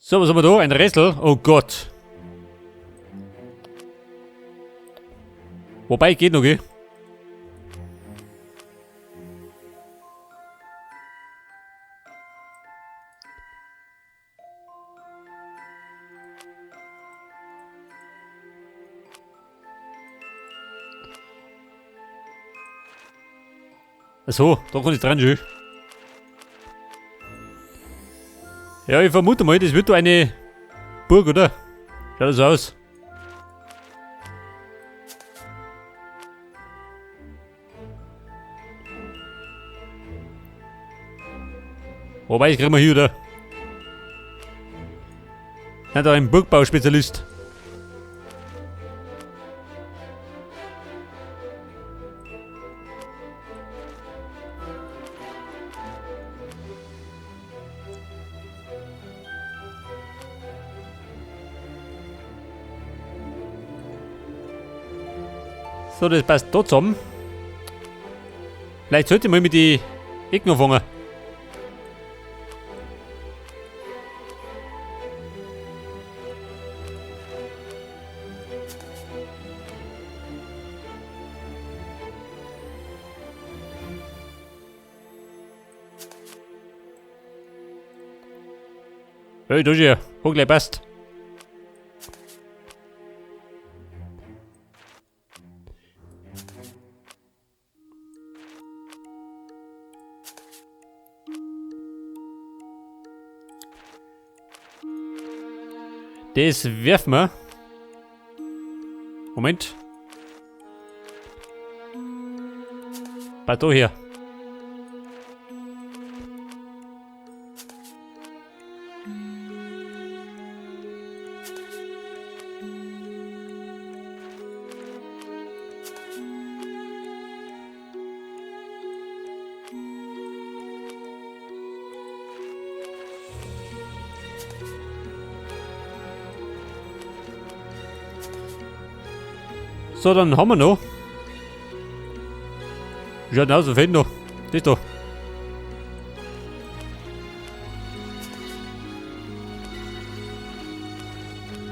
So, was haben wir da? Ein Rätsel. Oh Gott. Wobei, geht noch, gell? So, da kann ich dran, schön. Ja, ich vermute mal, das wird da eine Burg, oder? Schaut das aus. Wobei, ich krieg mal hier, oder? Ja, da ein Burgbauspezialist. So, das passt da zusammen. Vielleicht sollte ich mal mit die Ecken anfangen. Hey, da ist er. Hoch gleich passt. Das werfen wir. Moment. Passt da her. So, dann haben wir noch. Schaut aus, was fehlt noch? Das da.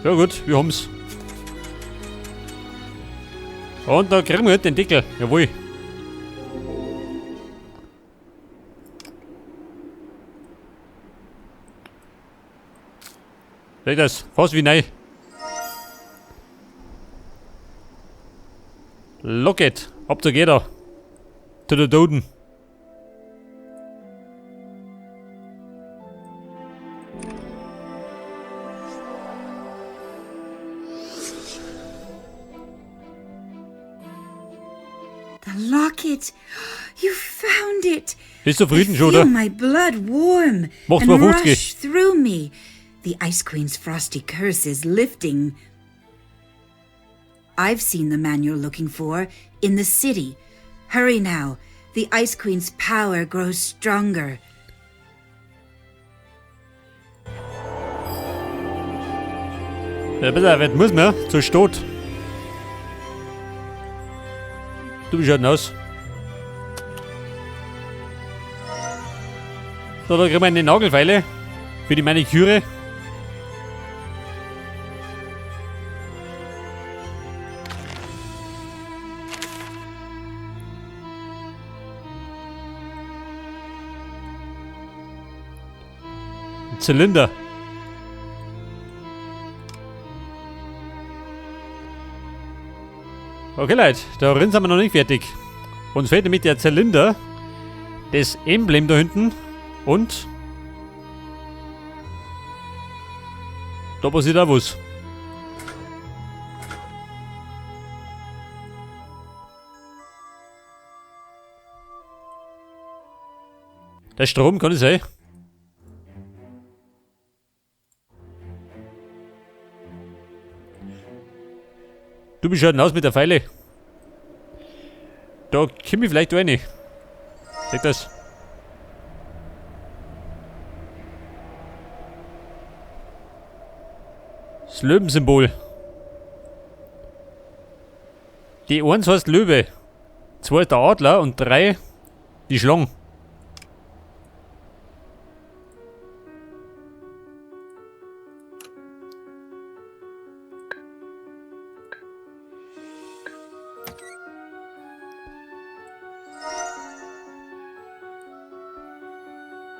Ja gut, wir haben's. Und da kriegen wir halt den Deckel. Jawohl. Seht das? Fast wie neu. Locket. Ab da geht er. Zu den Toten. The locket! You found it! Bist du zufrieden I schon, feel oder? my blood warm Macht and mal 50. rush through me. The Ice Queen's frosty curse is lifting. I've seen the man you're looking for in the city. Hurry now. The Ice Queen's power grows stronger. Ja, besser, was muss man? Zur Stadt. Du, wie schaut denn aus? So, da kriegen wir eine Nagelfeile für die Maniküre. Ein Zylinder. Okay, Leute, da drin sind wir noch nicht fertig. Uns fehlt nämlich der Zylinder, das Emblem da hinten und da passiert auch was. Der Strom kann es sein. Du bist schon aus mit der Pfeile. Da komm ich vielleicht rein. Seht das? Das Löwensymbol. Die 1 heißt Löwe, 2 ist der Adler und 3 die Schlange.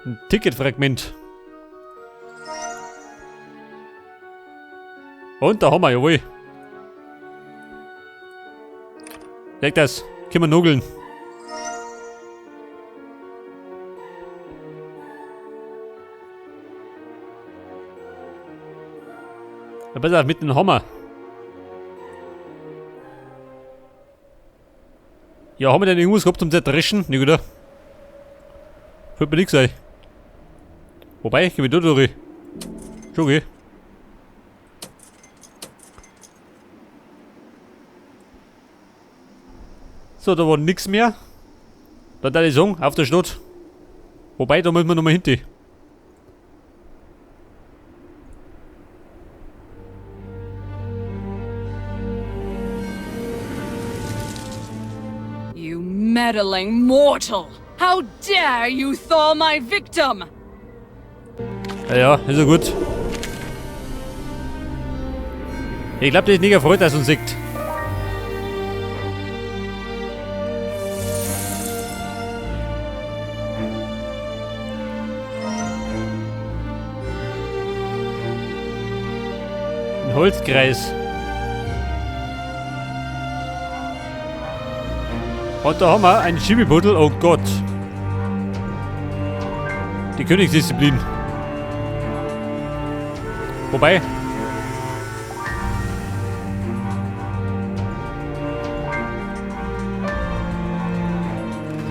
Ein Ticketfragment. Und da haben wir, jawohl. Leg das. Können wir nugeln. Ja, pass auf, mit dem Hammer. Ja, haben wir denn irgendwas gehabt zum Zerdreschen? Nicht, oder? Fällt mir nichts ein. Wobei, geh ich da durch. Schon okay. So, da war nix mehr. Dann da ich sagen, auf der Stadt. Wobei, da müssen wir nochmal hinten. You meddling mortal! How dare you thaw my victim! Ja, ja, ist ja gut. Ich glaub, der ist nicht erfreut, dass uns sieht. Ein Holzkreis. Und da haben wir einen Schiebeputtel. Oh Gott. Die Königsdisziplin. Wobei.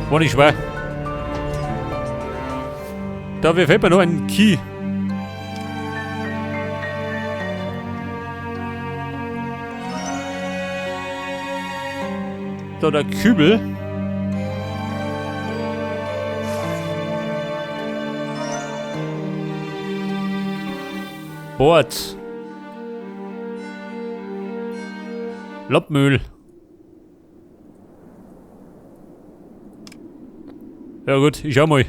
War nicht schwer. Da fehlt mir noch ein Key. Da der Kübel. Board. Loppmühl. Ja gut, ich schau mal.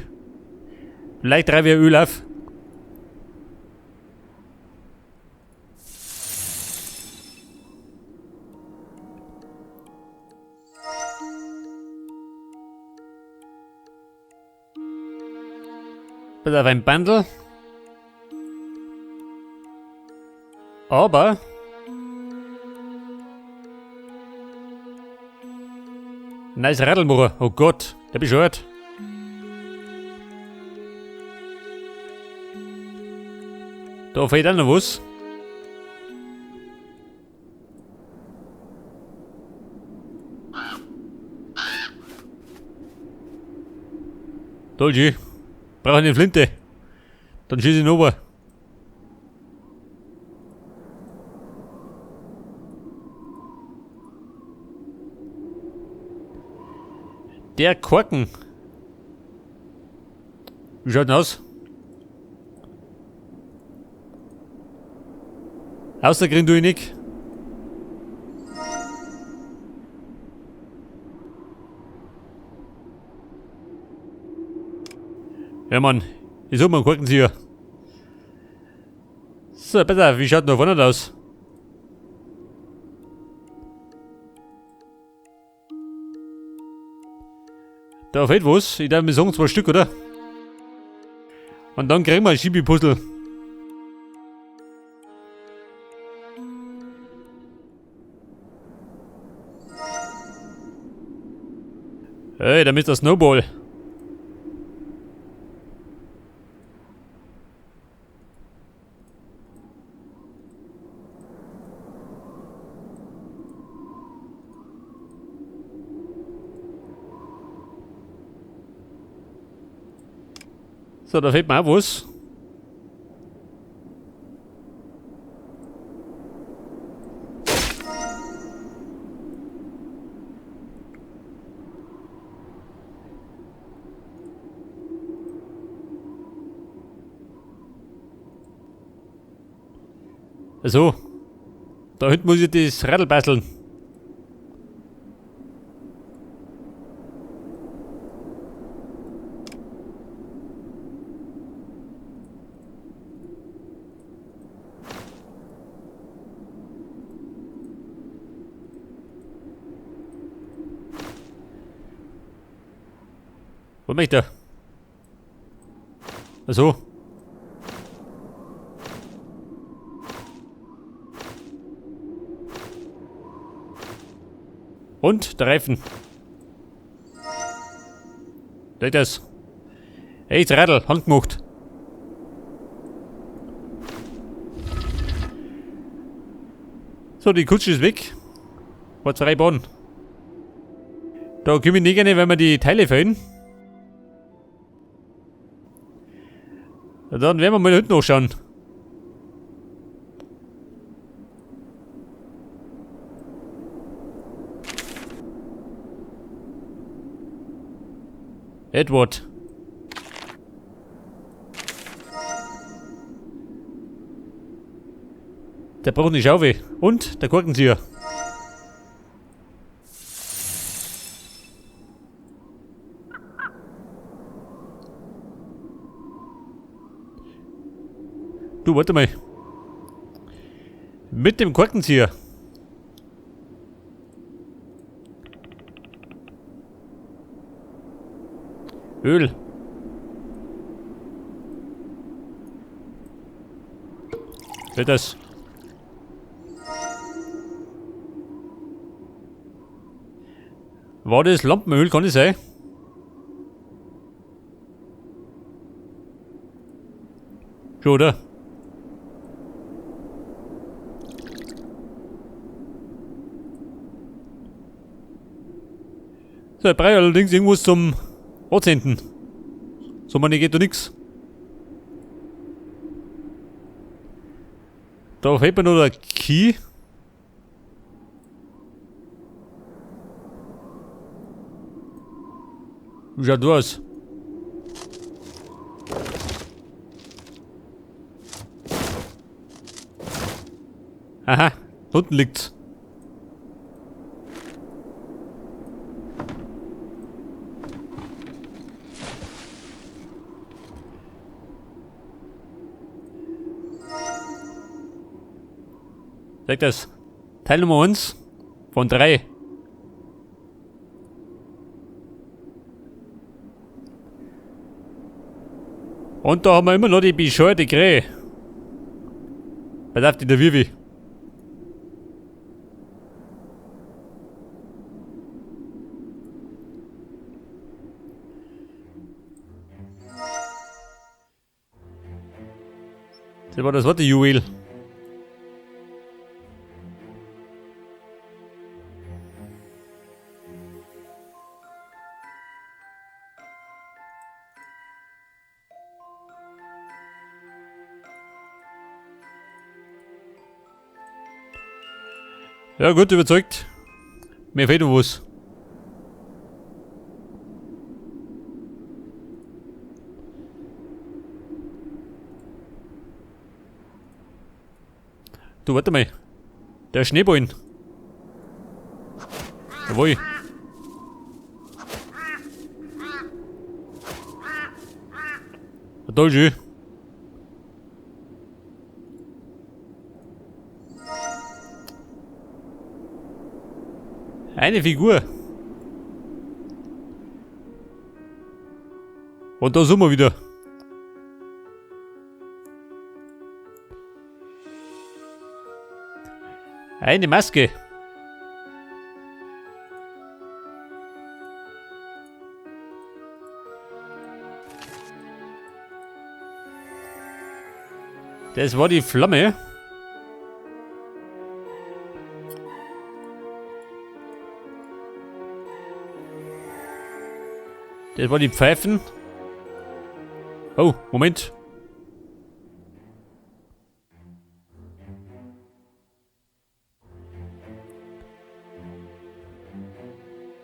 Vielleicht treibe ich Öl auf. Pass auf, ein Bundle. Aber nice Radlmacher. Oh Gott, der bescheuert. Da fehlt auch noch was. Dolce. Brauche eine Flinte. Dann schieße ich ihn runter. Der Korken. Wie schaut denn aus? Außer kriegen tue ich nicht. Ja Mann, ich such mal einen Korkenzieher. So, besser, wie schaut denn da vorne aus? Da fehlt was. Ich darf mir sagen, 2 Stück, oder? Und dann kriegen wir ein Schibi-Puzzle. Hey, der Mister Snowball. So, da fehlt mir auch was. Also, da hinten muss ich das Radl basteln. Wo möchte er? Also. Und der Reifen. Da das. Ey, das Radl, handgemacht. So, die Kutsche ist weg. War 2 Bahnen. Da komme ich nicht rein, weil mir die Teile fehlen. Na, dann werden wir mal hinten nachschauen. Edward. Der braucht eine Schaufel. Und der Korkenzieher. Du, warte mal. Mit dem Korkenzieher. Öl. Wird das? War das Lampenöl? Kann das sein? Schon, oder? So, ich brauche allerdings irgendwas zum Anzünden. So, man, geht da nix. Da fehlt mir noch der Key. Wie schaut das aus? Aha, unten liegt's. Sag das. Teil Nummer 1 von 3. Und da haben wir immer noch die bescheuerte Krähe. Pass auf, die der Vivi. Das war das zweite Juwel. Ja gut, überzeugt. Mir fehlt noch was. Du, warte mal. Der Schneeballen. Jawohl. Da ist er. Eine Figur. Und da sind wir wieder. Eine Maske. Das war die Flamme. Das war die Pfeifen. Oh, Moment.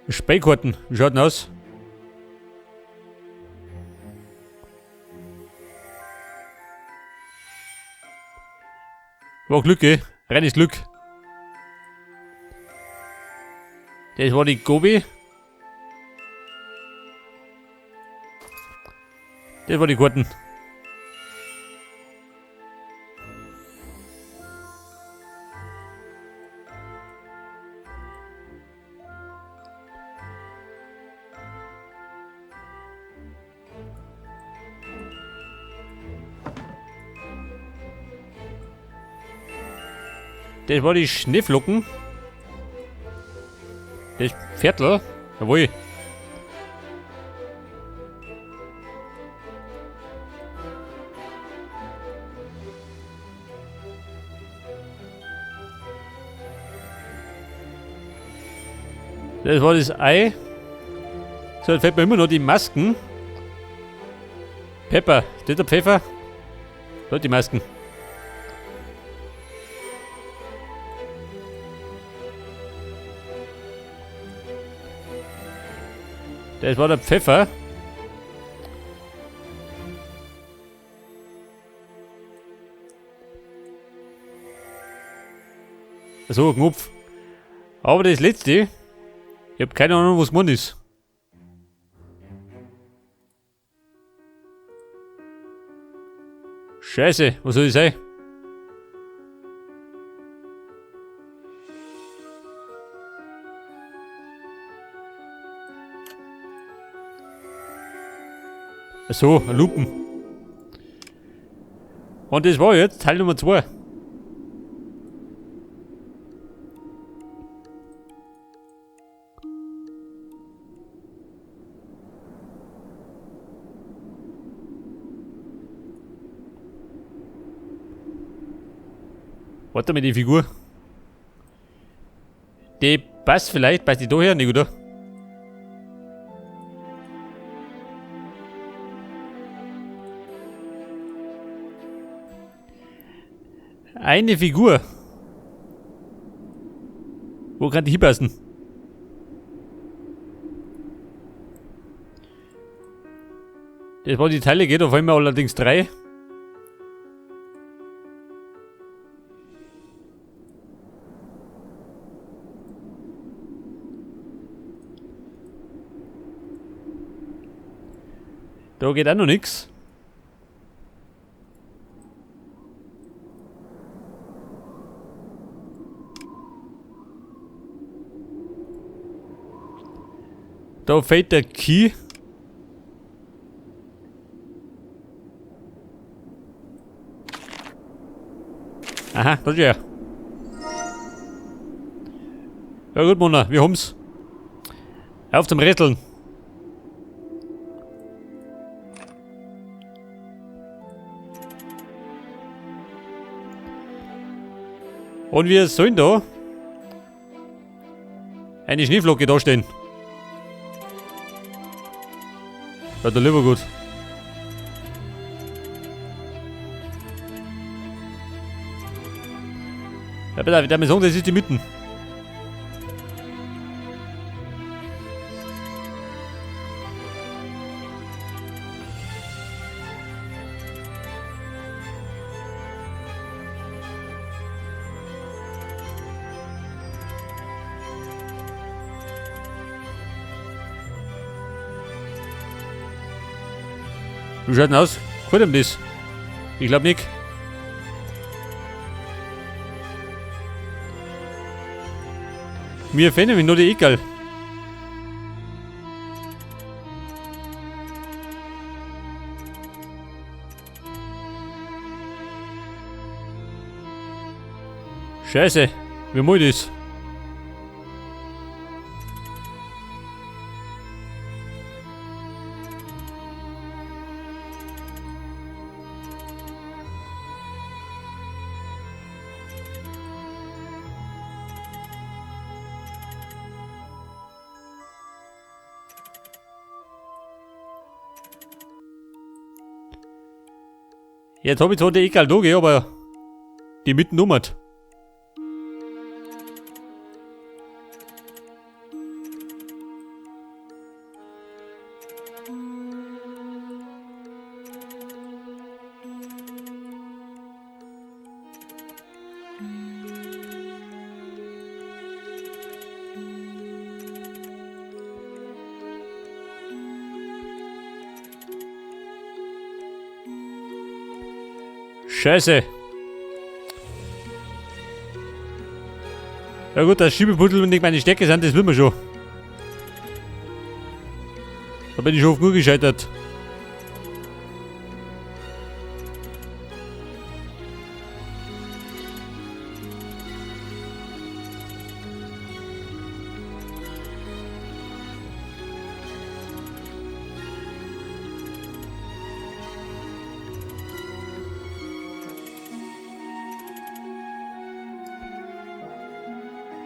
Spielkarten, wie schaut denn aus? War Glück, ey. Reines Glück. Das war die Gobi. Das war die Karten. Das war die Schneeflocken. Das Viertel. Jawohl. Das war das Ei. So, jetzt fällt mir immer noch die Masken. Pepper. Ist das der Pfeffer? Da die Masken. Das war der Pfeffer. So, Knopf. Aber das letzte, ich hab keine Ahnung, was gemeint ist. Scheiße, was soll das sein? Ach so, Lupen. Und das war jetzt Teil Nummer 2. Warte mal, die Figur. Die passt vielleicht, passt die da her, nicht, oder? Eine Figur. Wo kann die hinpassen? Das war die Teile, geht auf einmal allerdings 3. Da geht auch noch nix. Da fehlt der Key. Aha, das ist ja. Ja gut, Mona, wir haben's. Auf zum Rätseln. Und wir sollen da eine Schneeflocke darstellen. Ja, der lieber gut. Ja, bitte, ich darf mir sagen, das ist die Mitten. Wie schaut denn aus? Gefällt ihm das? Ich glaub nicht. Mir fehlen nämlich nur die Ekel. Scheiße, wie mach ich das? Jetzt hab ich zwar die Egal da, gell, aber die mitten nummert. Scheiße. Ja gut, dass Schiebepuddel nicht meine Stärke sind, das wissen wir schon. Da bin ich schon oft genug gescheitert.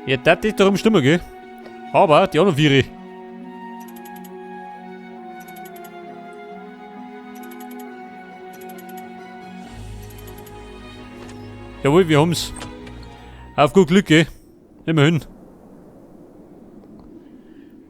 Ja, das ist darum stimmen, gell? Aber die anderen vier. Jawohl, wir haben's. Auf gut Glück, gell? Immerhin.